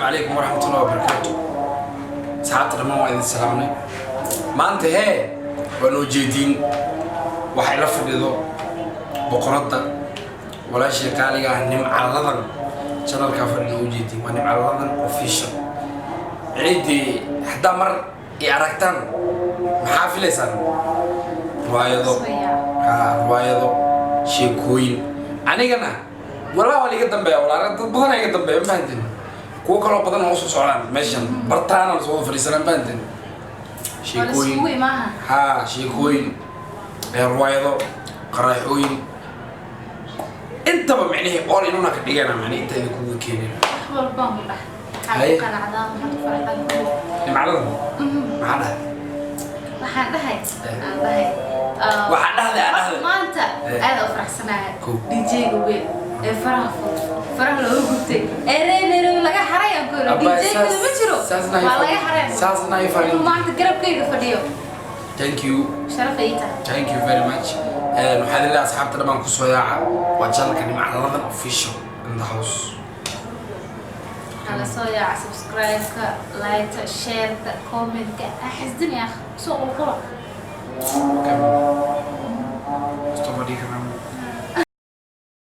Calaykum waraxmatullahi wabarakaatu. Asxaabta dhammaan waa idin salaamnay. Maanta hee waa noo jeediin, waxay la fadhido boqoradda, walaashii qaaliga ah, Nimcaladan. Channelkaa fadhi noo jeediin waa Nimcaladan Official. Ciidii haddaa mar i aragtaan, maxaa filaysaan? Riwaayado, ha, riwaayado, sheekooyin. Anigana walaa waa liiga dambeeya, walaa dad badan iga dambeeya, ma fahanteen? Kuwo kaloo badan oo soo socdaan meeshan bartaana lasoo wada fadhiisanaa, ma fahanteen? Sheekooyin, ha, sheekooyin, riwaayado, qaraaxooyin, intaba micnihii all inuna ka dhigana, micnihi inta idinkugu keenin. Haye. Nimcaladan maxaa dhahay? Waxaan dhahay, aan dhahay, Waxaa dhahday, aa dhahday. Maanta aad u faraxsanahay. Kow. DJ-ga weyn ee faraha fudud, faraha looga gubtay, ee reer Nairobi laga xaray aan ku yidhi. Abba, DJ-ga ma jiro, waa laga xaray. Saasna ay farin. Inuu maanta garabkayga fadhiyo. Thank you. Sharaf ay tahay. Thank you very much. Waxaa leeyahay asxaabta dhammaan kusoo yaaca, waa channelka Nimcaladan Official in the house. Waxaa la soo yaaca subscribe-ka, like-ta, share-ta, comment-ka. Ah, xasdin ya akh, soo qulqula. Okay. Stop. Dhigi karnaa.